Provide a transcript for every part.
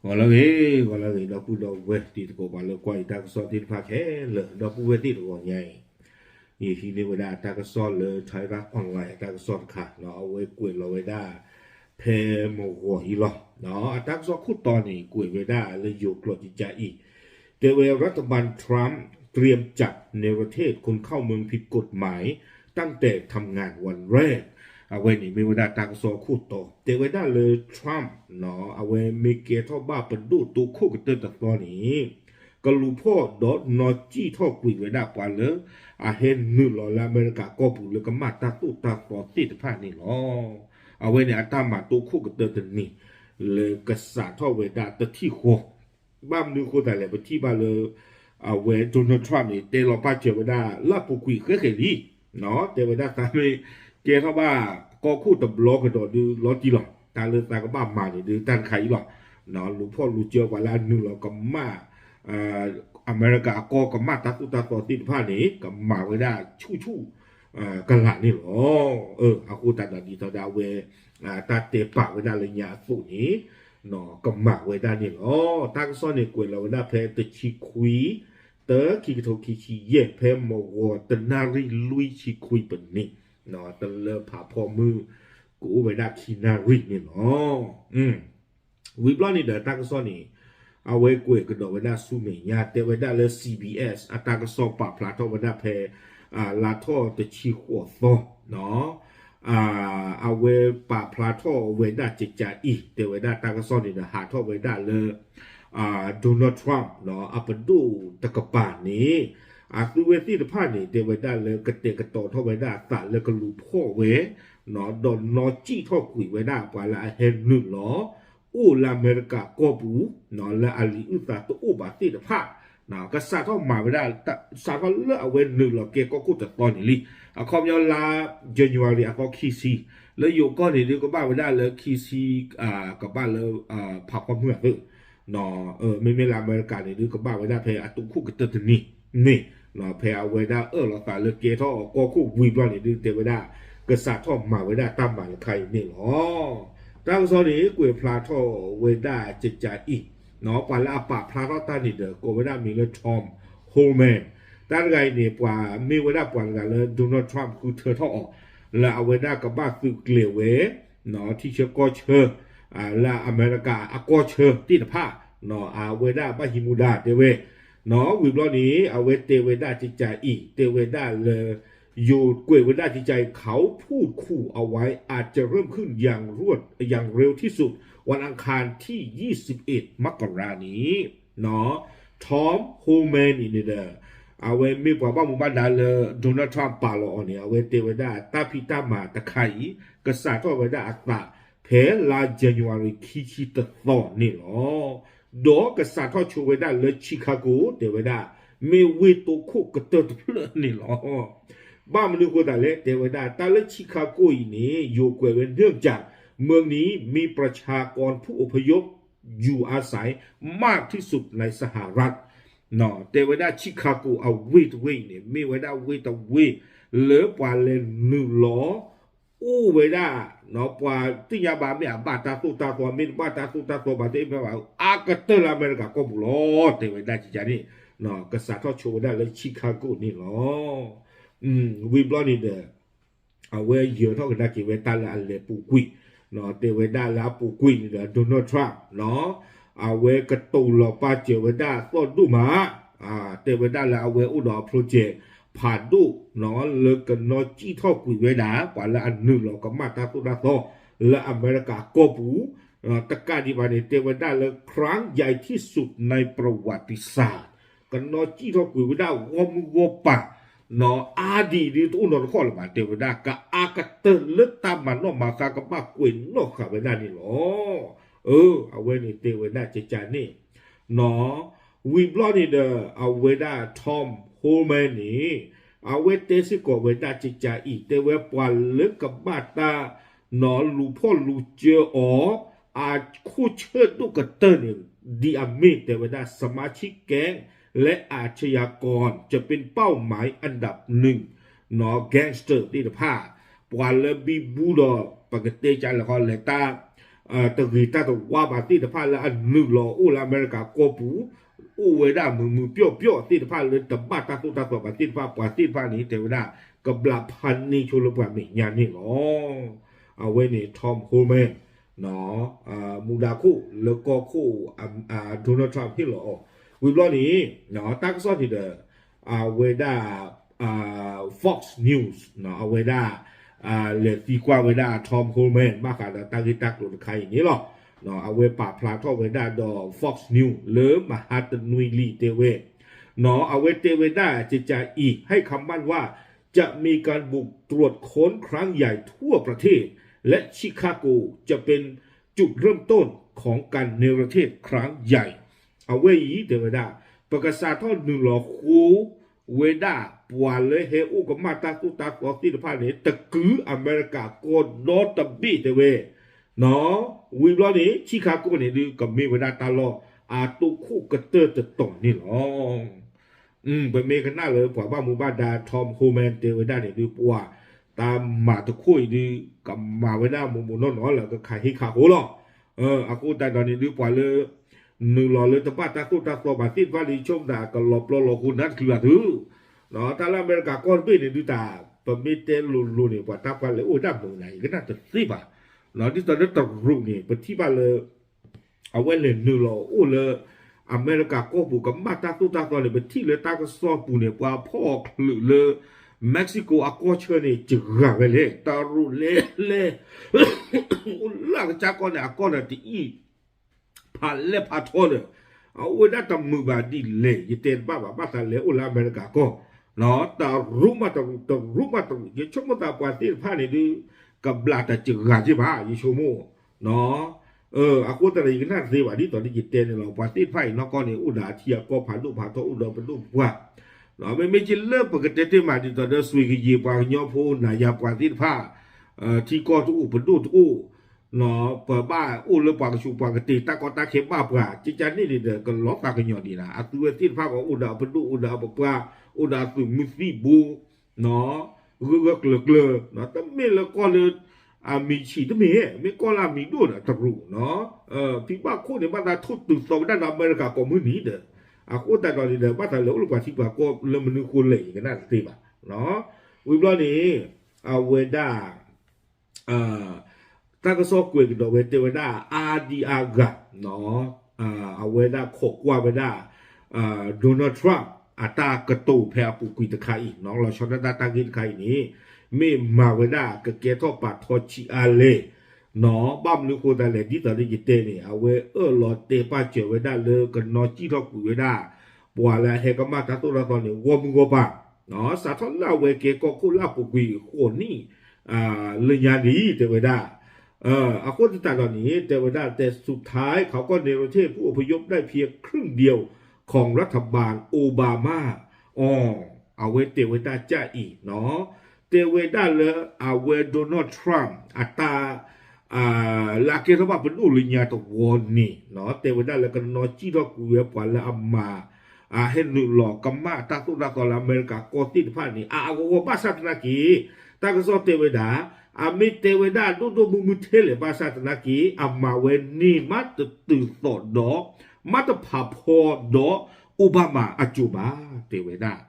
ဂီၤလၢအဂ့ၤ, ဂီၤလၢအဂ့ၤ ဒီပုၢ်ဒီဝဲၢ်တံၤသကိး ပှၤလၢကွၢ်ယတၢ်ကစီၣ်သ့ၣ်တဖၣ်ခဲလၢာ် ဒီပုၢ်ဝဲၢ်သ့ၣ်တဂီၤညါအံၤ, ယဟံးန့ၢ်ဝဲဒၣ်တၢ်ကစီၣ်လၢ Thairath Online အတၢ်ကစီၣ်တခါ, အဝဲကွဲးလီၤဝဲဒၣ် ဖဲမုၢ်ဂီၤအံၤလီၤ. အတၢ်ကစီၣ်ခိၣ်တီန့ၣ် ကွဲးဝဲဒၣ်လၢယိၤကျိာ်ကကါအံၤ, တဲဝဲ รัฐบาลทรัมป์ เตรียมจับเนรเทศคนเข้าเมืองผิดกฎหมายตั้งแต่ทำงานวันแรก အဝဲန့ၣ်မ့ၢ်ဝဲဒၣ်တၢ်ကစီၣ်ခိၣ်တီ တဲဝဲဒၣ်လၢ Trump အဝဲမ့ၢ်ကဲထီၣ်ဘၣ်ပဒိၣ်တိခိၣ်ကတၢၢ်တသီန့ၣ်, ကလူၤဖီၣ်ဒီးနီၣ်စံၣ်ထီၣ်ကွံာ်ဝဲဒၣ်ပှၤလၢ အဟဲနုာ်လီၤလၢအမဲရကၤကီၢ်ပူၤလၢကမၤတၢ်သိၣ်တၢ်သီသ့ၣ်တဖၣ်န့ၣ်လီၤ. အဝဲန့ၣ်အတၢ်မၤတိခိၣ်ကတၢၢ်တနံၤ လၢကစးထီၣ်ဝဲဒၣ်တထံၣ်ဃီ ဘၣ်မနုၤအဃိသတးလဲၣ် ပထံၣ်ဘၣ်လၢ အဝဲ Donald Trump န့ၣ် တဲလီၤပာ်စၢၤဝဲဒၣ်လၢအပူၤကွံာ်ဃဲဃဲလံ, တဲဝဲဒၣ်သးမ့ၢ်ကဲထီၣ်ဘၣ်ကီၢ်ခိၣ်တဘျီကဒီးဒုးလီၤတံၢ်လီၤ. တၢ်လၢသးကဘၣ်မၤန့ၣ်ဒုးတၢ်တခါအံၤလီၤ. လူၤဖီၣ်လူၤစၢၤပှၤလၢအနုာ်လီၤကမၣ် အမဲရကၤအကီၢ်ကမၣ်တၢ်သိၣ်တၢ်သီသ့ၣ်တဖၣ်န့ၣ် ကမၤဝဲဒၣ်ဆူၣ်ဆူၣ် ကလာ်န့ၣ်လီၤ. အဃိသတးဒီးဒ်သိးဒၣ်ဝဲ တၢ်တဲပာ်ဝဲဒၣ်လၢညါအသိးန့ၣ် ကမၤဝဲဒၣ်န့ၣ်လီၤ. တၢ်ကစီၣ်န့ၣ်ကွဲးလီၤဝဲဒၣ်ဖဲတဆံခွံ တၢ ခံကထိခံဆံယဲၢ် ဖဲမုၢ်ဂီၤတနၣ်ရံၣ်လွံၢ်ဆံခွံပနံၣ်, တလၢဖးဖီမုၢ် ကအိၣ်ဝဲဒၣ်ခံနၣ်ရံၣ်န့ၣ်လီၤ. ဝံၤဘျီန့ၣ်ဒီးတၢ်ကစီၣ်န့ၣ် အဝဲကွဲးကဒီးဝဲဒၣ်ဆူမဲာ်ညါ တဲဝဲဒၣ်လၢ CBS အတၢ်ကစီၣ်ပာ်ဖျါထီၣ်ဝဲဒၣ်ဖဲ လါထီၣ်တဆံဃိးသီ အဝဲပာ်ဖျါထီၣ်ဝဲဒၣ်ကကါအံၤ တဲဝဲဒၣ်တၢ်ကစီၣ်န့ၣ်ဒီးဟးထီၣ်ဝဲဒၣ်လၢ Donald Trump အပဒိၣ်တကပၤန့ၣ် အသုဝဲသ့ၣ်တဖၣ်န့ၣ် တဲဝဲဒၣ်လၢကတဲာ်ကတီၤထီၣ်ဝဲဒၣ်အသးလၢကလူၤဖီၣ်ဝဲ ဒီးနီၣ်စံၣ်ထီၣ်ကွံာ်ဝဲဒၣ်ပှၤလၢအဟဲနုာ်လီၤ အိၣ်လၢအမဲရကၤကီၢ်ပူၤ လၢအလံာ်အုၣ်သးတအိၣ်ဘၣ်သ့ၣ်တဖၣ် ကစးထီၣ်မၤဝဲဒၣ် စးထီၣ်လၢအဝဲနုာ်လီၤကဲကီၢ်ခိၣ်တသီန့ၣ်လံ. အခီပညီလါ January အသီခံဆံ လၢယိၤကီၢ်န့ၣ်ဒုးကဘၣ်ဝဲဒၣ်လၢခံဆံ ကဘၣ်လၢ ဖးဖီမုၢ်အသၢ မ့မ့ၢ်လၢအမဲရကၤန့ၣ်ဒုးကဘၣ်ဝဲဒၣ်ဖဲအတိခိၣ်ကတၢၢ်တနံၤန့ၣ် ဖဲအဝဲဒၣ်အၢၣ်လီၤသးလၢကဲထီၣ်ကီၢ်ခိၣ်ဝံၤဘျီန့ၣ်ဒုးတဲဝဲဒၣ် ကစးထီၣ်မၤဝဲဒၣ်တၢ်မၤတခါအံၤန့ၣ်လီၤ. တၢ်ကစီၣ်န့ၣ် ကွဲးဖျါထီၣ်ဝဲဒၣ်ကကါအံၤ ပှၤလၢအပာ်ဖျါထီၣ်တၢ်န့ၣ်ဒီး ကိးဝဲဒၣ်မံၤလၢ Tom Homan တၢ်တဂၤအံၤန့ၣ် ပှၤမ့ၢ်ဝဲဒၣ်ပှၤတဂၤလၢ Donald Trump ဃုထၢထီၣ်အီၤ လၢအဝဲဒၣ်ကဘၣ်သုးကျဲၤဝဲ ထံဆၢကီၢ်ဆၢ လၢအမဲရကၤအကီၢ်ဆၢသ့ၣ်တဖၣ် အဝဲဒၣ်ဘၣ်ဟံးမူဒါတဲဝဲ ဝံၤဘျီန့ၣ် အဝဲတဲဝဲဒၣ်ကကါအံၤ တဲဝဲဒၣ်လၢ ယိၤကွဲးဝဲဒၣ်ကကါအံၤ เขาพูดขู่เอาไว้ อาจจะเริ่มขึ้นอย่างรวด อย่างเร็วที่สุด วันอังคารที่ยี่สิบเอ็ด มกรานี้ Tom Homan အံၤန့ၣ်ဒီး အဝဲမ့ၢ်ပှၤဘၣ်မူဘၣ်ဒါလၢ Donald Trump ပာ်လီၤအီၤန့ၣ် အဝဲတဲဝဲဒၣ် တၢ်ဖံးတၢ်မၤတခါအံၤ ကစးထီၣ်ဝဲဒၣ်အသး ဖဲလါ January ခံဆံတသီန့ၣ်လီၤ. ဒီးကစးထီၣ်ဆိဝဲဒၣ်လၢ Chicago တဲဝဲဒၣ် မ့ၢ်ဝ့ၢ်တိခိၣ်ကတၢၢ်တဖျၢၣ်န့ၣ်လီၤ. ဘၣ်မနုၤအဃိသတးလဲၣ် တဲဝဲဒၣ် တၢ်လၢ Chicago အံၤန့ၣ် ယိၤကွဲးဝဲ เนื่องจากเมืองนี้มีประชากรผู้อพยพ อยู่อาศัยมากที่สุดในสหรัฐ တဲဝဲဒၣ် Chicago အဝ့ၢ်တဝ့ၢ်အံၤန့ၣ် မ့ၢ်ဝဲဒၣ်ဝ့ၢ်တဝ့ၢ် လၢပှၤလဲၤနုာ်လီၤ အိၣ်ဝဲဒၣ် ပှၤသ့ၣ်ညါဘၣ်မ့ၢ်အဘၣ်တၢ်သိၣ်တၢ်သီ မ့ၢ်တဘၣ်တၢ်သိၣ်တၢ်သီဘၣ်သ့ၣ်တဖၣ်ဘၣ် အါကတၢၢ်လၢအမဲရကၤကီၢ်ပူၤလီၤ တဲဝဲဒၣ်ကကါန့ၣ် ကစးထီၣ်ဆိဝဲဒၣ်လၢ Chicago န့ၣ်လီၤ. ဝံၤဘျီန့ၣ်ဒီး အဝဲယၢၤထီၣ်ကဒါက့ၤဝဲတၢ်လၢအလဲၤပူၤကွံာ် တဲဝဲဒၣ်လၢအပူၤကွံာ်န့ၣ်ဒီး Donald Trump အဝဲကတိၤလီၤပာ်စၢၤဝဲဒၣ်သီၣ်ဒိၣ်မး တဲဝဲဒၣ်လၢအဝဲအိၣ်ဒီးအ project ဖးဒိၣ် လၢကနီၣ်စံၣ်ထီၣ်ကွံာ်ဝဲဒၣ် ပှၤလၢအနုာ်လီၤကမၣ်တၢ်သိၣ်တၢ်သီ လၢအမဲရကၤကီၢ်ပူၤ တကးဒံးဘၣ်န့ၣ် တဲဝဲဒၣ်လၢ ครั้งใหญ่ที่สุดในประวัติศาสตร์ ကနီၣ်စံၣ်ထီၣ်ကွံာ်ဝဲဒၣ်ဂီၢ်မုၢ်ဂီၢ်ပၤ အါဒံးဒ်တအိၣ်နီတခီၣ်လၢၤဘၣ် တဲဝဲဒၣ် ကအါကတၢၢ်လၢတၢ်မၤနီၣ်မၤဃါကဘၣ်ကွဲးနီၣ်ဃာ်ဝဲဒၣ်န့ၣ်လီၤ. အဝဲန့ၣ်တဲဝဲဒၣ်ကကါန့ၣ် ဝံၤဘျီန့ၣ်ဒီး အဝဲဒၣ် Tom Homan န့ၣ် အဝဲတဲစ့ၢ်ကီးဝဲဒၣ်ကကါအံၤ တဲဝဲပှၤလၢကဘၣ်တၢ် လူၤဖီၣ်လူၤစၢၤအီၤ အခိၣ်ဆၢၣ်ဒိၣ်ကတၢၢ်န့ၣ် ဒ်အမ့ၢ်တဲဝဲဒၣ် สมาชิกแก๊ง และอาชญากร จะเป็นเป้าหมายอันดับหนึ่ง gangster သ့ၣ်တဖၣ် ပှၤလၢဘံဘူဒီး ပကတဲကလဲၤဃီလဲၤတၢ် တဂ့ၤတၢ်တဝါဘၣ်သ့ၣ်တဖၣ်လၢအနုာ်လီၤအိၣ်လၢအမဲရကၤကီၢ်ပူၤ, အိၣ်ဝဲဒၣ်မုာ်မုာ်ပျီၣ်ပျီၣ်သ့ၣ်တဖၣ်လၢတဘၣ်တၢ်သိၣ်တၢ်သီဘၣ်သ့ၣ်တဖၣ် ပှၤသ့ၣ်တဖၣ်န့ၣ် တဲဝဲဒၣ် ကဘျးဖးန့ၢ်ဆိလၢပှၤမဲာ်ညါန့ၣ်လီၤ. အဝဲန့ၣ် Tom Homan မူဒါခိၣ်လၢကီၢ်ခိၣ် Donald Trump ဟ့ၣ်လီၤအီၤ, ဝံၤဘျီန့ၣ် တၢ်ကစီၣ်န့ၣ်ဒီး အဝဲဒၣ် Fox News အဝဲဒၣ် လဲၤသံကွၢ်ဝဲဒၣ် Tom Homan ဘၣ်ဃးဒီးတၢ်ဂ့ၢ်တၢ်ကျိၤတခါအံၤန့ၣ်လီၤ. အဝဲပာ်ဖျါထီၣ်ဝဲဒၣ်ဒီး Fox News လၢမဟါတနွံလံတဲဝဲ, အဝဲတဲဝဲဒၣ် ကကးအံၤ ให้คำมั่นว่า จะมีการบุกตรวจค้นครั้งใหญ่ทั่วประเทศ และชิคาโกจะเป็นจุดเริ่มต้นของการเนรเทศครั้งใหญ่ အဝဲအံၤတဲဝဲဒၣ် ပကစးထီၣ်နုာ်လီၤဃိ ဝဲဒၣ်ပှၤလၢဟဲအိၣ်ကမၣ်တၢ်သိၣ်တၢ်သီသ့ၣ်တဖၣ်န့ၣ် တကုၤအမဲရကၤကီၢ်ဒီတဘ့ၣ်တဲဝဲ, ဝံၤဘျီန့ၣ် Chicago န့ၣ်ဒုး ကမ့ၢ်ဝဲဒၣ်တၢ်လီၢ်အတိခိၣ်ကတၢၢ်တတီၤန့ၣ်လီၤ. ပမ့ၢ်ကနၣ်လၢပှၤဘၣ်မူဘၣ်ဒါ Tom Homan တဲဝဲဒၣ်န့ၣ်ဒုး ပှၤတၢ်မၤတခိၣ်အံၤဒုး ကမၤဝဲဒၣ်မိၢ်မိၢ်နီၢ်နီၢ်လၢကခးဟ့ၣ်ခးဃိလီၤ. အဃိသတးဒီးန့ၣ်ဒုး ပှၤလၢ နုာ်လီၤလၢတဘၣ်တၢ်သိၣ်တၢ်သီဘၣ်သ့ၣ်တဖၣ်လၢယဆိကမိၣ်သး ကလီၤပျီလီၤဃိနၢ်တချုးဘၣ်သု, တၢ်လၢအမဲရကၤကီၢ်တဘ့ၣ်န့ၣ်ဒုးတၢ် ပမ့ၢ်တဲလိၤလိၤန့ၣ် ပှၤတၢ်ပှၤလဲၤအိၣ်ဝဲဒၣ်မုာ်နၤ ယကနၣ်တသ့ဘၣ်. ဒ်သိးလၢတရူးန့ၣ် ပထံၣ်ဘၣ်လၢ အဝဲလဲၤနုာ်လီၤအိၣ်လၢ အမဲရကၤကီၢ်ပူၤကမၣ်တၢ်သိၣ်တၢ်သီန့ၣ် ပထံၣ်လၢတၢ်ကစီၣ်ပူၤန့ၣ် ပှၤဖီၣ်ချုးလၢ Mexico အကီၢ်ဆၢန့ၣ် စှၤဝဲလဲၣ် တရူးလဲၤလဲၤ အိၣ်လၢအကစၢ်ကီၢ်န့ၣ် အကီၢ်န့ၣ်တအံၣ် ဖးလဲၢ်ဖးထီဒီး အအိၣ်ဝဲဒၣ်တမုာ်ဘၣ်ဒ်လဲၣ် ယတဲတဘၣ်ဘၣ် ဘၣ်သးလဲၤအိၣ်လၢအမဲရကၤကီၢ်, တရူးမးတရူး တရူးမးတရူး ယဆိကမိၣ်သးပှၤသ့ၣ်တဖၣ်န့ၣ်ဒုး ကဘျးတၢ်စှၤက့ၤဘၣ် ယဆိကမိၣ်, အဃိသတးဒီး ယကနၣ်တသ့ဘၣ် ဒ်သိးဒီးယတဲန့ၣ်လီၤ. ပှၤသ့ၣ်တဖၣ်အံၤနီၢ်ကီၢ်န့ၣ် အိၣ်ဒီးအထံအကီၢ်ဖးဒိၣ်ဖးထီ အိၣ်ဒီးပဒိၣ်ပပှၢ် မ့မ့ၢ်က့လၢပကတဲတ့ၢ်မး ဒ်သိးဒီးစွ့ၤကယံာ်ပှၤကညီဖိ နၤယၤပှၤသ့ၣ်တဖၣ် ထံကီၢ်တအိၣ် ပဒိၣ်တအိၣ် ပဘၣ်အိၣ်လၢပှၤကဆူးပှၤကတ့ၢ် တၢ်ကီတၢ်ခဲဘၣ်ပှၤ ကကန့ၣ်န့ၣ်ဒီး ကလီၤသးကညီၤဒံးနၤ အသုဝဲသ့ၣ်တဖၣ်ကအိၣ်ဒီးအပဒိၣ် အိၣ်ဒီးအပပှၢ် အိၣ်ဒီးအသုးမုၢ်သံၣ်ဘိ ဂၢၢ်ဂၢၢ်ကျၢၤကျၢၤ တမ့ၢ်လၢကီၢ်လၢ အမံၤဆံးတမ့ၢ် မ့ၢ်ကီၢ်လၢအမံၤဒိၣ်ဒီးတရူး ဖံဘၣ်ခိၣ်န့ၣ် ဘၣ်သးထိၣ်တုၤသီဝဲဒၣ်ဒီးအမဲရကၤကိးမုၢ်နံၤဒီး အဃိသတးဒီးန့ၣ်ဒီး ဘၣ်သးလဲၤအိၣ်လၢပှၤထံပှၤကီၢ်လၢမနုၤဃိလဲၣ် ယကနၣ်တသ့ဘၣ်. ဝံၤဘျီန့ၣ် အဝဲဒၣ် တၢ်ကစီၣ်ကွဲးကဒီးဝဲတဲဝဲဒၣ် အါဒံအါဂၤ အဝဲဒၣ်ခိးကွၢ်ဝဲဒၣ် Donald Trump အတၢ်ကတိၤဖဲအပူၤကွံာ်တခါအံၤ လီၤဆီဒၣ်တၢ်တၢ်ဂ့ၢ်တခါအံၤန့ၣ် မ့ၢ်မၤဝဲဒၣ်ကကဲထီၣ်ပာ်ထီဆံးအါလဲၣ် ဘၣ်မနုၤဃိသတးလဲၣ် ဒ်သိးဒီးယတဲန့ၣ် အဝဲအၢၣ်လီၤတဲပာ်စၢၤဝဲဒၣ်လၢကနီၣ်စံၣ်ထီၣ်ကွံာ်ဝဲဒၣ် ပှၤလၢအဟဲကမၣ်တၢ်သိၣ်တၢ်သီန့ၣ် ဂီၢ်မုၢ်ဂီၢ်ပၤ စးထီၣ်လၢအဝဲကဲကီၢ်ခိၣ်လၢအပူၤကွံာ်ဃိးနံၣ် လၢညါန့ၣ် တဲဝဲဒၣ် အဃိသတးဒီးန့ၣ် တဲဝဲဒၣ် แต่สุดท้ายเขาก็เนรเทศผู้อพยพได้เพียงครึ่งเดียวของรัฐบาล Obama အီၤ အဝဲတဲဝဲဒၣ်ကအံၤ တဲဝဲဒၣ်လၢအဝဲ Donald Trump အတၢ် လၢအကဲထီၣ်ဘၣ်ပဒိၣ်လၢညါတဝီန့ၣ် တဲဝဲဒၣ်လၢကနီၣ်စံၣ်ထီၣ်ကွံာ်ဝဲပှၤလၢအမၤ အဟဲနုာ်လီၤကမၣ်တၢ်သိၣ်တၢ်သီလၢအမဲရကၤကီၢ်သ့ၣ်တဖၣ်န့ၣ် အအဂီၢ်ဘၣ်ဆၣ်သနာ်က့ တၢ်ကစီၣ်တဲဝဲဒၣ် အမ့ၢ်တဲဝဲဒၣ်ဒိၣ်ဒိၣ်မုၢ်မုၢ်ထဲလဲၣ်ဘၣ်ဆၣ်သနာ်က့ အမၤဝဲန့ၣ်မးတတုၤသိးဒီး မးတဖးဖီဒီး Obama အစိၤဘၣ် တဲဝဲဒၣ်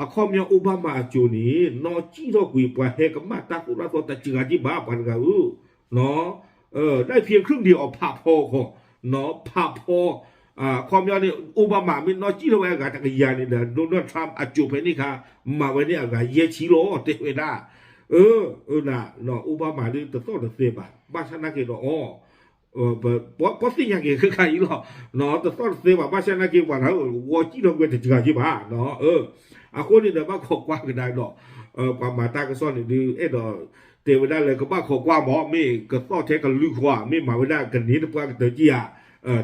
အခီပညီ Obama အစိၤန့ၣ် နီၣ်စံၣ်ထီၣ်ကွံာ်ပှၤဟဲကမၣ်တၢ်သိၣ်တၢ်သီတစှၤက့ဘၣ် ပှၤတဂၤဧၢ ได้เพียงครึ่งเดียว အဖးဖီဃီ ဖးဖီ အခီပညီန့ၣ် Obama မ့ၢ်နီၣ်စံၣ်ထီၣ်ဝဲအဂၤတကယၤန့ၣ်ဒီး Donald Trump အစိၤဖဲန့ၣ်ခါ မၤဝဲန့ၣ်အဂၤယဲၢ်ဆံလီၤ တဲဝဲဒၣ် Obama ဒ်တသီၣ်တသဲဘၣ် ဘၣ်ဆၣ်သနာ်က့ဒီးအီၤ ပသ့ၣ်ညါက့ၤခဲခါအံၤလီၤ တသီၣ်တသဲဘၣ် ဘၣ်ဆၣ်သနာ်က့ ပှၤတဂၤ ဂီၤစံၣ်ထီၣ်ကွံာ်တစှၤက့ဘၣ် အဃိန့ၣ်ဒီး ဘၣ်ခိးကွၢ်ကဒါဒီး ပှၤမၤတၢ်ကစီၣ်န့ၣ်ဒုး အဲၣ်ဒိးတဲဝဲဒၣ်လၢကဘၣ်ခိးကွၢ်မး မ့ၢ်ကသီၣ်ထဲကလုာ်ဃီ မ့ၢ်မၤဝဲဒၣ်ကန့ၢ်တပှၢ်ကတၢၢ်ကံဧါ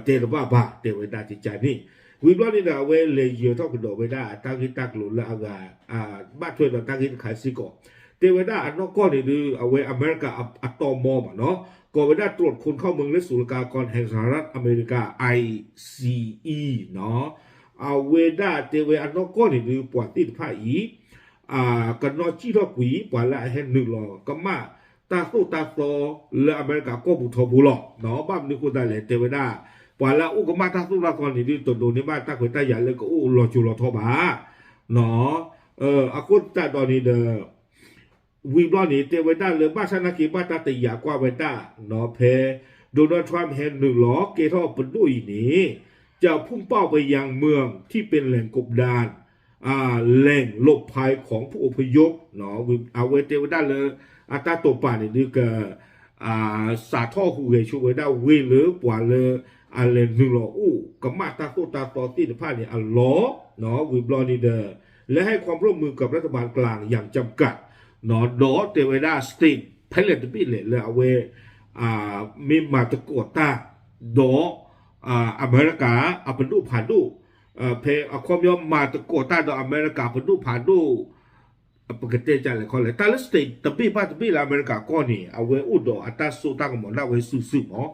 တဲတဘၣ်ဘၣ် တဲဝဲဒၣ်ကကန့ၣ် ဝံၤဘျီန့ၣ်ဒီး အဝဲလဲၤယၢၤထီၣ်ကဒီးဝဲဒၣ်တၢ်ဂ့ၢ်တၢ်ကျိၤလၢအဂၤ ဘၣ်ထွဲဒီးတၢ်ဂ့ၢ်တခါစ့ၢ်ကီး တဲဝဲဒၣ်အနီၢ်ကီၢ်န့ၣ်ဒုး အဝဲအမဲရကၤအတီမီမးနီၤ ကိးဝဲဒၣ် ตรวจคนเข้าเมืองและศุลกากรแห่งสหรัฐอเมริกา ไอซีอี နီၤ အဝဲဒၣ်တဲဝဲအနီၢ်ကီၢ်န့ၣ်ဒုး ပှၤသ့ၣ်တဖၣ်အံၤ ကနီၣ်စံၣ်ထီၣ်ကွံာ် ပှၤလၢအဟဲနုာ်လီၤကမၣ် တၢ်သိၣ်တၢ်သီလၢအမဲရကၤကီၢ်ပူၤထီဘိလီၤ. ဘၣ်မနုၤဃိသတးလဲၣ် တဲဝဲဒၣ် ပှၤလၢအအိၣ်ကမၣ်တၢ်သိၣ်တၢ်သီန့ၣ်ဒုး တဒိးန့ၢ်ဘၣ်တၢ်ခွဲးတၢ်ယာ်လၢကအိၣ်လီၤစိၤလီၤထီဘၣ်. အဃိသတးဒီးန့ၣ်ဒီး ဝံၤဘျီန့ၣ် တဲဝဲဒၣ်လၢဘၣ်ဆၣ်နာ်က့ ဘၣ်တၢ်တယာ်ကွၢ်ဝဲဒၣ် ဖဲ Donald Trump ဟဲနုာ်လီၤကဲထီၣ်ပဒိၣ်အံၤန့ၣ် จะพุ่งเป้าไปยังเมืองที่เป็นแหล่งกบดาน แหล่งหลบภัยของผู้อพยพ အဝဲတဲဝဲဒၣ်လၢ အတၢ်တိာ်ပာ်န့ၣ်ဒုးက စးထီၣ်ဟူးဂဲၤဆိဝဲဒၣ်ဝ့ၢ်လၢပှၤလၢ အလဲၤနုာ်လီၤအိၣ်ကမၣ်တၢ်သိၣ်တၢ်သီသ့ၣ်တဖၣ်န့ၣ်အလီၢ်, ဝံၤဘျီန့ၣ်ဒီး และให้ความร่วมมือกับรัฐบาลกลางอย่างจำกัด ဒီးတဲဝဲဒၣ် state ဖဲလဲၣ်တဘ့ၣ်လဲၣ်လၢအဝဲ မ့ၢ်မၤသကိးတၢ် ဒီး အမဲရကၤအပဒိၣ်ဖးဒိၣ် ဖဲအခီပညီမၤသကိးတၢ်ဒီးအမဲရကၤပဒိၣ်ဖးဒိၣ် ပကတဲဒ်လဲၣ်ခီလဲၣ် တၢ်လၢ state တဘ့ၣ်ဘၣ်တဘ့ၣ်လၢအမဲရကၤကီၢ်န့ၣ် အဝဲအိၣ်ဒီးအတၢ်စိတၢ်ကမီၤဒၣ်ဝဲစုာ်စုာ်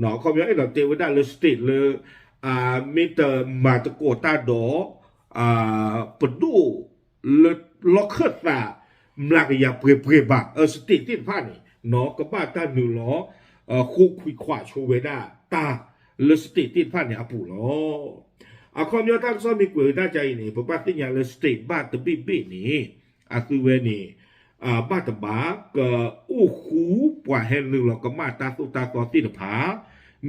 မး, အခီပညီအဲၣ်ဒိးတဲဝဲဒၣ်လၢ state လၢ မ့ၢ်တမၤသကိးတၢ်ဒီး ပဒိၣ် လၢလီၢ်ခၢၣ်သး မျးကယၤပှဲၤပှဲၤဘၣ် state သ့ၣ်တဖၣ်န့ၣ် ကဘၣ်တၢ်နုာ်လီၤ ဃိခွံခွးဆိဝဲဒၣ်တၢ်လၢ state သ့ၣ်တဖၣ်န့ၣ်အပူၤလီၤ. အခီပညီတၢ်ကစီၣ်မ့ၢ်ကွဲးဝဲဒၣ်ဒ်အံၤန့ၣ် ပဘၣ်သ့ၣ်ညါလၢ state ဘၣ်တဘ့ၣ်ဘ့ၣ်န့ၣ် အသုဝဲန့ၣ် ဘၣ်တဘၣ် ကအိၣ်ဃူပှၤဟဲနုာ်လီၤကမၣ်တၢ်သိၣ်တၢ်သီသ့ၣ်တဖၣ်,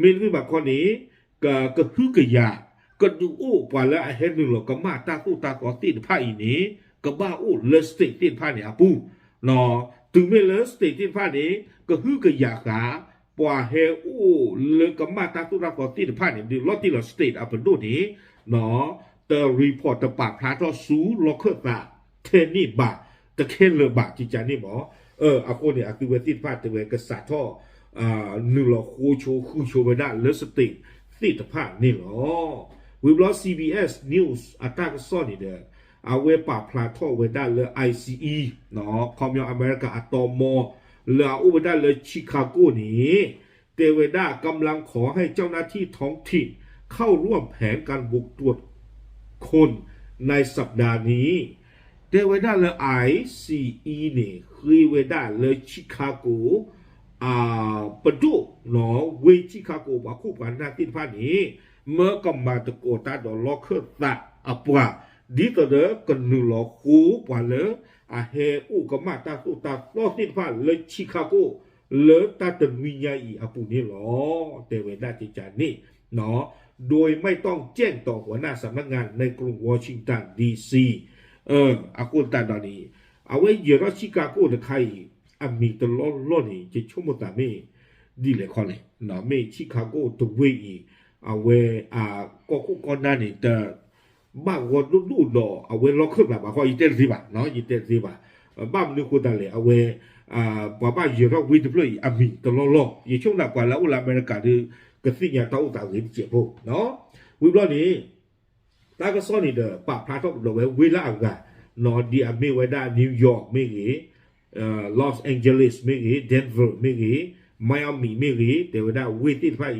မ့တမ့ၢ်ဘၣ်ခီန့ၣ် က ကဟုကယာ် ကဒုးအိၣ်ပှၤလၢအဟဲနုာ်လီၤကမၣ်တၢ်သိၣ်တၢ်သီသ့ၣ်တဖၣ်အံၤန့ၣ် ကဘၣ်အိၣ်လၢ state သ့ၣ်တဖၣ်န့ၣ်အပူၤ, တုၤမ့ၢ်လၢ state သ့ၣ်တဖၣ်န့ၣ် ကဟုကယာ်ဃာ် ပှၤဟဲအိၣ်လၢကမၣ်တၢ်သိၣ်တၢ်သီသ့ၣ်တဖၣ်န့ၣ် ဒုးလီၤတံၢ်လီၤ state အပဒိၣ်န့ၣ် တ report တပာ်ဖျါထီၣ်ဆူလီၢ်ခၢၣ်သး ထဲန့ၣ်ဘၣ် တခဲလၢာ်ဘၣ် ကကန့ၣ်မး, အဃိန့ၣ် အသုဝဲသ့ၣ်တဖၣ်တဲဝဲကစးထီၣ် နုာ်လီၤဃိဆိဃုဆိဝဲဒၣ်လၢ state သ့ၣ်တဖၣ်န့ၣ်လီၤ. ဝံၤဘျီ CBS News အတၢ်ကစီၣ်န့ၣ်ဒီး အဝဲပာ်ဖျါထီၣ်ဝဲဒၣ်လၢ ICE ခီပညီအမဲရကၤအတၢ်မီ လၢအအိၣ်ဝဲဒၣ်လၢ Chicago န့ၣ် တဲဝဲဒၣ် กำลังขอให้เจ้าหน้าที่ท้องถิ่นเข้าร่วมแผนการบุกตรวจคนในสัปดาห์นี้ တဲဝဲဒၣ်လၢ ICE န့ၣ် ဃ့ဝဲဒၣ်လၢ Chicago ပဒိၣ် ဝ့ၢ် Chicago ပှၤခိၣ်ပှၤနၢ်သ့ၣ်တဖၣ်န့ၣ် မၢကမၤသကိးတၢ်ဒီးလီၢ်ခၢၣ်သးအပှၤ ဒ်သိးဒီးကနုာ်လီၤဃိပှၤလၢ အဟဲအိၣ်ကမၣ်တၢ်သိၣ်တၢ်သီသ့ၣ်တဖၣ်လၢ Chicago လၢတၢ်တနွံညါအံၤအပူၤန့ၣ်လီၤ. တဲဝဲဒၣ်ကကန့ၣ် โดยไม่ต้องแจ้งต่อหัวหน้าสำนักงานในกรุงวอชิงตันดีซี အဃိသတးဒီးန့ၣ် အဝဲယဲၤထီၣ် Chicago တခါအံၤ အမံၤတလီၢ်လီၢ်န့ၣ် ယဆိကမိၣ်သးမ့ၢ် ဒ်လဲၣ်ခီလဲၣ် မ့ၢ် Chicago တဝ့ၢ်အံၤ အဝဲ ကီၢ်ခိၣ်ကီၢ်နၢ်န့ၣ် တ ဘၣ်ဂီၢ်ဒိၣ်ဒိၣ်ဒီးအဝဲလီၢ်ခၢၣ်သးဘၣ်ဃီ ယတဲတသ့ဘၣ်, ယတဲတသ့ဘၣ်. ဘၣ်မနုၤဃိသတးလဲၣ် အဝဲ ပှၤဘၣ်ယဲၤထီၣ်ဝ့ၢ်တဖျၢၣ်အံၤ အမံၤတလီၢ်လီၢ် ယဆိကမိၣ်ပှၤလၢအအိၣ်လၢအမဲရကၤဒီး ကသ့ၣ်ညါတၢ်အိၣ်သးဂ့ၤတစဲးဖိ ဝံၤဘျီန့ၣ် တၢ်ကစီၣ်န့ၣ်ဒီး ပာ်ဖျါထီၣ်ကဒီးဝဲဝ့ၢ်လၢအဂၤ ဒ်အမ့ၢ်ဝဲဒၣ် New York မ့ၢ်ဂ့ၤ Los Angeles မ့ၢ်ဂ့ၤ Denver မ့ၢ်ဂ့ၤ Miami မ့ၢ်ဂ့ၤ တဲဝဲဒၣ်ဝ့ၢ်သ့ၣ်တဖၣ်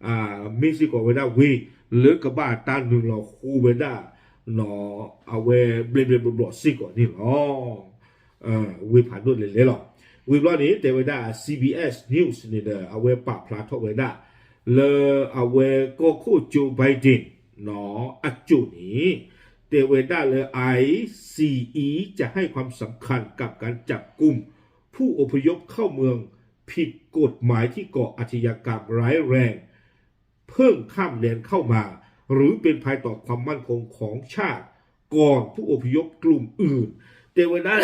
အံၤ မ့ၢ်စ့ၢ်ကီးဝဲဒၣ်ဝ့ၢ်လၢကဘၣ်တၢ်နုာ်လီၤဃိဝဲဒၣ် အဝဲဘျဲးဘျဲးဘျီဘျီစ့ၢ်ကီးန့ၣ်လီၤ. ဝ့ၢ်ဖးဒိၣ်လဲၣ်လဲၣ်လီၤ. ဝံၤဘျီန့ၣ် တဲဝဲဒၣ် CBS News န့ၣ်ဒီး အဝဲပာ်ဖျါထီၣ်ဝဲဒၣ် လၢအဝဲကီၢ်ခိၣ် Joe Biden အစိၣ်န့ၣ် တဲဝဲဒၣ်လၢ ICE จะให้ความสำคัญกับการจับกุมผู้อพยพเข้าเมืองผิดกฎหมายที่ก่ออาชญากรรมร้ายแรง เพิ่งข้ามแดนเข้ามา หรือเป็นภัยต่อความมั่นคงของชาติ ก่อนผู้อพยพกลุ่มอื่น တဲဝဲဒၣ်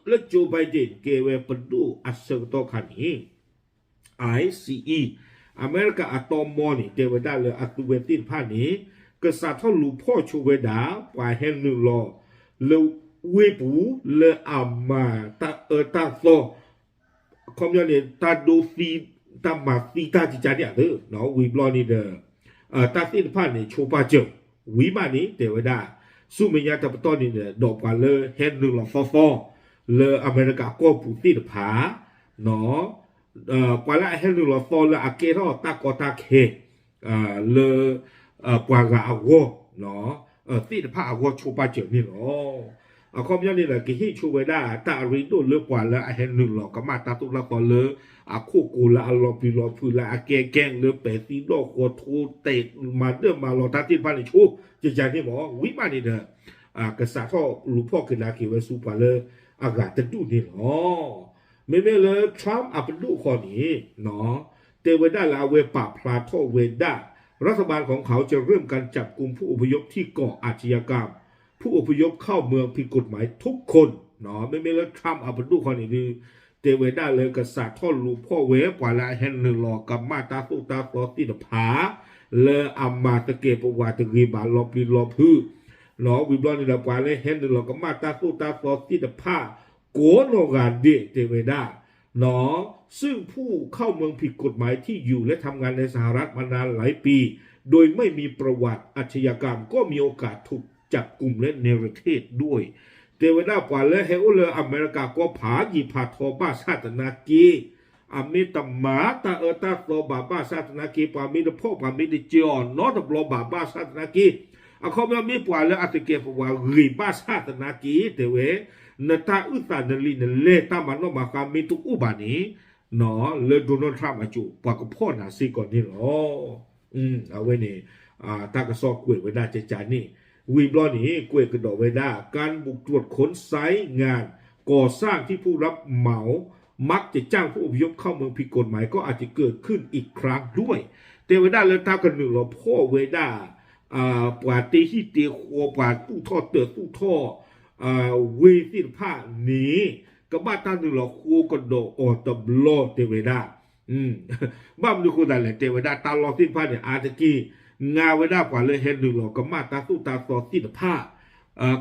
လၢ Joe Biden ကဲဝဲပဒိၣ်အဆၢကတီၢ်ခါန့ၣ် ICE အမဲရကၤအတၢ်မီန့ၣ် တဲဝဲဒၣ်လၢအသုဝဲသ့ၣ်တဖၣ်န့ၣ် ကစးထီၣ်လူၤဖီၣ်ဆိဝဲဒၣ် ပှၤဟဲနုာ်လီၤ လၢဝ့ၢ်ပူၤ လၢအမၤတၢ်အၢတၢ်သီ ခီပညီန့ၣ် တၢ်ဒိသံ တၢ်မၤသံတၢ်ကကန့ၣ်အသိး ဝံၤဘျီန့ၣ်ဒီး တၢ်သ့ၣ်တဖၣ်န့ၣ် ဆိပာ်စၢၤ ဝံၤဘၣ်န့ၣ် တဲဝဲဒၣ် ဆူမဲာ်ညါတပတီၢ်န့ၣ်ဒီး ဒီးပှၤလၢဟဲနုာ်လီၤသီသီ လၢအမဲရကၤကီၢ်ပူၤသ့ၣ်တဖၣ် ပှၤလၢအဟဲနုာ်လီၤသီလၢအကဲထီၣ်တၢ်ကီတၢ်ခဲ လၢ ပှၤဂၤအဂီၢ် သ့ၣ်တဖၣ်အဂီၢ်ဆိပာ်စၢၤန့ၣ်လီၤ. အခီပညီန့ၣ်ဒီး ကဟ့ၣ်ဆိဝဲဒၣ်တၢ်အရ့ဒိၣ်လၢပှၤလၢအဟဲနုာ်လီၤကမၣ်တၢ်သိၣ်တၢ်သီလၢ အခိၣ်ကိၤလၢအလီၤပျံၤလီၤဖုးလၢအကဲကဲလၢပဲာ်သံဒီၣ်ဃီထိ တဲာ်မၤဒၢၣ်မၤလီၤတၢ်သ့ၣ်တဖၣ်န့ၣ်ဆိ ကကန့ၣ်မ့ၢ် ဝံၤမးန့ၣ်ဒီး ကစးထီၣ်လူၤဖီၣ်ကဒါက့ၤဝဲဆူပှၤလၢအဂၤတဒူၣ်န့ၣ်လီၤ. မ့မ့ၢ်လၢ Trump အပဒိၣ်ဃီန့ၣ် တဲဝဲဒၣ်လၢအဝဲပာ်ဖျါထီၣ်ဝဲဒၣ် รัฐบาลของเขาจะเริ่มการจับกุมผู้อพยพที่ก่ออาชญากรรม ผู้อพยพเข้าเมืองผิดกฎหมายทุกคน မ့မ့ၢ်လၢ Trump အပဒိၣ်ဃီန့ၣ်ဒုး တဲဝဲဒၣ်လၢကစးထီၣ်လူၤဖီၣ်ဝဲပှၤလၢအဟဲနုာ်လီၤကမၣ်တၢ်သိၣ်တၢ်သီသ့ၣ်တဖၣ် လၢအမၤသကဲးပဝးတဂ့ၤဘၣ်လီၤပျံၤလီၤဖုး ဝံၤဘျီန့ၣ်ဒီး ပှၤလၢဟဲနုာ်လီၤကမၣ်တၢ်သိၣ်တၢ်သီသ့ၣ်တဖၣ် ကိးနီၢ်ဂၤဒဲးတဲဝဲဒၣ် ซึ่งผู้เข้าเมืองผิดกฎหมายที่อยู่และทำงานในสหรัฐมานานหลายปี โดยไม่มีประวัติอาชญากรรมก็มีโอกาสถูกจับกุมและ narrate ด้วย တဲဝဲဒၣ်ပှၤလၢဟဲအိၣ်လၢအမဲရကၤကီၢ်ဖးယံာ်ဖးထီဘၣ်ဆၣ်သနာ်က့ အမ့ၢ်တမၤတၢ်အၢတၢ်သီဘၣ်ဘၣ်ဆၣ်သနာ်က့ ပှၤမ့ၢ်တဖီၣ်ပှၤမ့ၢ်တစၢၤအီၤနီတဘျီဘၣ်ဘၣ်ဆၣ်သနာ်က့ အခီပညီမ့ၢ်ပှၤလၢအသကဲးပဝးဂ့ၤဘၣ်ဆၣ်သနာ်က့ တဲဝဲ နတၢ်အုၣ်သးနလံာ်နလဲၢ်တၢ်မၤနီၣ်မၤဃါမ့ၢ်တအိၣ်ဘၣ်န့ၣ် လၢ Donald Trump အစိၤ ပှၤကဖီၣ်နၤစ့ၢ်ကီးန့ၣ်လီၤ. အဝဲန့ၣ် တၢ်ကစီၣ်ကွဲးဝဲဒၣ်ကကန့ၣ် ဝံၤဘျီန့ၣ် ကွဲးကဒီးဝဲဒၣ် การบุกตรวจค้นไซต์งานก่อสร้างที่ผู้รับเหมามักจะจ้างผู้อพยพเข้าเมืองผิดกฎหมายก็อาจจะเกิดขึ้นอีกครั้งด้วย တဲဝဲဒၣ်လၢတၢ်ကနုာ်လီၤဖီၣ်ဝဲဒၣ် ပှၤတ့ဟံၣ်တ့ဃီ ပှၤသူၣ်ထီၣ်တၢၤသူၣ်ထီၣ် ဝ့ၢ်သ့ၣ်တဖၣ်န့ၣ် ကဘၣ်တၢ်နုာ်လီၤဃိကဒီးအီၤတဘျီတဲဝဲဒၣ် ဘၣ်မနုၤဃိသတးလဲၣ် တဲဝဲဒၣ်တၢ်လီၢ်သ့ၣ်တဖၣ်န့ၣ် အါတက့ၢ် ငါဝဲဒၣ်ပှၤလၢဟဲနုာ်လီၤကမၣ်တၢ်သိၣ်တၢ်သီသ့ၣ်တဖၣ်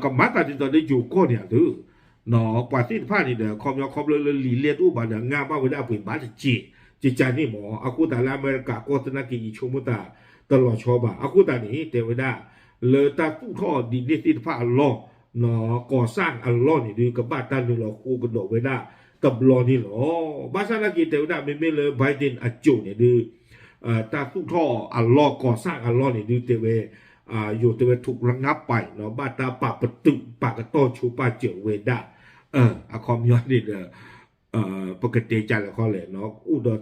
ကမၤတၢ်ဒ်သိးလၢယိၤကီၢ်န့ၣ်အသိး ပှၤသ့ၣ်တဖၣ်န့ၣ်ဒီး ခီပညီခီဖျိလၢလံာ်လဲၢ်တအိၣ်ဘၣ်ဒီး ငါဘၣ်ဝဲဒၣ်အပှ့ၤဘၣ်တစဲး ကကန့ၣ်မ့ၢ် အဃိသတးလၢအမဲရကၤကီၢ်သနာ်က့ ယဆိကမိၣ်သး တလီၤဆီဘၣ်. အဃိသတးန့ၣ် တဲဝဲဒၣ် လၢတၢ်သူၣ်ထီၣ်ဒ်န့ၣ်သ့ၣ်တဖၣ်အလီၢ် ကီၢ်စၢ်အလီၢ်န့ၣ်ဒုး ကဘၣ်တၢ်နုာ်လီၤဃိကဒီးဝဲဒၣ်တဘျီန့ၣ်လီၤ. ဘၣ်ဆၣ်သနာ်က့ တဲဝဲဒၣ် မ့မ့ၢ်လၢ Biden အစိၤန့ၣ်ဒုး တၢ်သူၣ်ထီၣ်အလီၢ် ကီၢ်စၢ်အလီၢ်န့ၣ်ဒုး တဲဝဲ ယိၤတဲဝဲ ထုးရငါးပိုင် ဘၣ်တၢ်ပာ်ပတုာ်ပာ်ကတီၢ်ဆိပာ်စၢၤဝဲဒၣ် အခီပညီန့ၣ်ဒီး ပကတဲကလဲာ်ခီလဲၣ် အိၣ်ဒီးတၢ်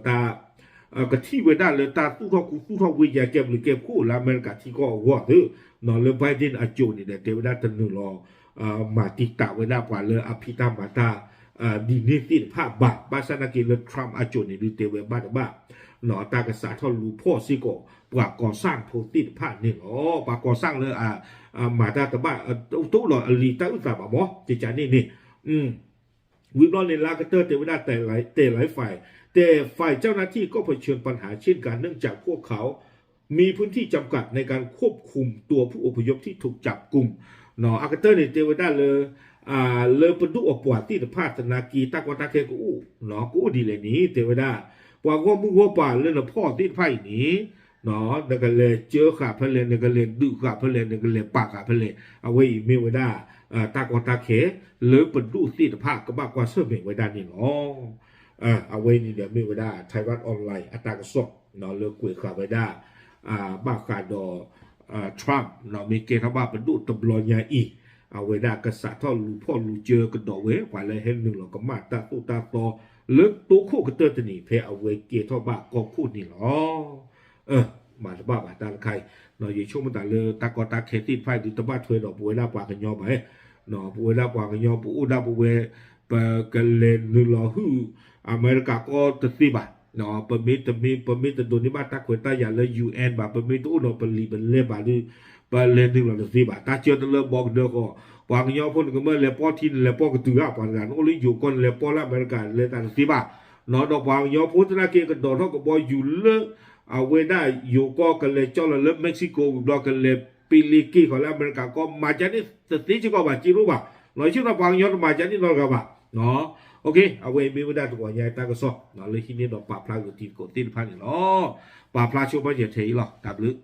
ကထံၣ်ဝဲဒၣ်လၢတၢ်သူၣ်ထီၣ်ခူသူၣ်ထီၣ်ဝ့ၢ်ယါကဲဘျုးကဲဖှိၣ်လၢအမဲရကၤထံကီၢ်အဂီၢ်သ့ လၢ Biden အစိၤန့ၣ်ဒီး တဲဝဲဒၣ်တနုာ်လီၤ မၤတံာ်တာ်ဝဲဒၣ်ပှၤလၢအဖံးတၢ်မၤတၢ် ဒ်န့ၣ်သ့ၣ်တဖၣ်ဘၣ်. ဘၣ်ဆၣ်သနာ်က့လၢ Trump အစိၤန့ၣ်ဒုး တဲဝဲဘၣ်တဘၣ် တၢ်ကစးထီၣ်လူၤဖီၣ်စ့ၢ်ကီး ပှၤကီၢ်စၢ်ဖိသ့ၣ်တဖၣ်န့ၣ်လီၤ. ပှၤကီၢ်စၢ်လၢ မၤတၢ်တဘၣ် တအိၣ်ဒီးအလံာ်တၢ်အုၣ်သးဘၣ်မ့ၢ် ကကန့ၣ်န့ၣ် ဝံၤဘျီန့ၣ် လၢကတၢၢ်တဲဝဲဒၣ် แต่หลายฝ่าย แต่ฝ่ายเจ้าหน้าที่ก็เผชิญปัญหาเช่นกัน เนื่องจากพวกเขามีพื้นที่จำกัดในการควบคุมตัวผู้อพยพที่ถูกจับกุม အကတၢၢ်န့ၣ် တဲဝဲဒၣ်လၢ လၢပဒိၣ်အပှၤသ့ၣ်တဖၣ်သနာ်က့ တၢ်ကီတၢ်ခဲကအိၣ် ကအိၣ်ဒ်လဲၣ်န့ၣ် တဲဝဲဒၣ် ပှၤဂီၢ်မုၢ်ဂီၢ်ပှၤလၢနဖီၣ်သ့ၣ်တဖၣ်အံၤန့ၣ် နကလဲၤကၢဃာ်ဖဲလဲၣ် နကလဲၤဒုးဃာ်ဖဲလဲၣ် နကလဲၤပာ်ဃာ်ဖဲလဲၣ် အဝဲအံၤမ့ၢ်ဝဲဒၣ် တၢ်ကီတၢ်ခဲ လၢပဒိၣ်သ့ၣ်တဖၣ်ကဘၣ်ကွၢ်ဆၢၣ်မဲာ်ဝဲဒၣ်န့ၣ်လီၤ. အဝဲအံၤန့ၣ်ဒီးမ့ၢ်ဝဲဒၣ် Taiwan Online အတၢ်ကစီၣ် လၢကွဲးဃာ်ဝဲဒၣ် ဘၣ်ဃးဒီး Trump မ့ၢ်ကဲထီၣ်ဘၣ်ပဒိၣ်တဘျီညါအံၤ အဝဲဒၣ်ကစးထီၣ်လူၤဖီၣ်လူၤစၢကဒီးဝဲ ပှၤလၢဟဲနုာ်လီၤကမၣ်တၢ်သိၣ်တၢ်သီ လၢတိခိၣ်ကတၢၢ်တနံၤ ဖဲအဝဲကဲထီၣ်ဘၣ်ကီၢ်ခိၣ်န့ၣ်လီၤ. မၤတဘၣ်ဘၣ်တၢ်တခါအံၤ ယဆိကမိၣ်သးလၢတၢ်ကီတၢ်ခဲသ့ၣ်တဖၣ်အံၤဒုး တဘၣ်ထွဲဒီးပဝဲဒၣ်ပှၤကညီဘၣ် ပဝဲဒၣ်ပှၤကညီ ပအိၣ်ဒၣ်ပဝဲ ပကလဲၤနုာ်လီၤဟုၣ် အမဲရကၤကီၢ်တသ့ဘၣ်. ပမ့ၢ်တမ့ၢ် ပမ့ၢ်တဒိးန့ၢ်ဘၣ်တၢ်ခွဲးတၢ်ယာ်လၢ UN ဘၣ် ပမ့ၢ်တအိၣ်ဒီးပလံာ်ပလဲၢ်ဘၣ်ဒီး ပလဲၤနုာ်လီၤတသ့ဘၣ်. တၢ်ကၢတလၢဘီကဒၢဃီ ပှၤကညီဖိန့ၣ် ကမၢလဲၤပီထံန့ၣ် လဲၤပီကတုၤဧါ ပှၤတဂၤ နအိၣ်လၢယိၤကီၢ်န့ၣ် လဲၤပီလၢအမဲရကၤ လဲၤသးတသ့ဘၣ်. ဒီးပှၤကညီဖိသနာ်က့ ကဒိးထီၣ်ကဘီယူၤလၢ အဝဲဒၣ်ယိၤကီၢ် ကလဲၤကၠီလီၤလၢ Mexico ဝံၤဘျီ ကလဲၤပ့လ့က့ၤဃီၤလၢအမဲရကၤကီၢ် မၤကန့ၣ်တသ့စ့ၢ်ကီးဘၣ် က့လိၣ်ဘၣ်. လီၤဆ့ၣ်နီၤ ပှၤကညီတမၤကန့ၣ်နီတဂၤဘၣ်. အဝဲအံၤမ့ၢ်ဝဲဒၣ်တဂီၤညါတၢ်ကစီၣ် လၢဟံးန့ၢ်ဒီးပာ်ဖျါဂ့ၤတံၤသကိးသ့ၣ်တဖၣ်န့ၣ်လီၤ. ပာ်ဖျါဆိပာ်စၢၤထဲအံၤလီၤ. တၢ်ဘျုး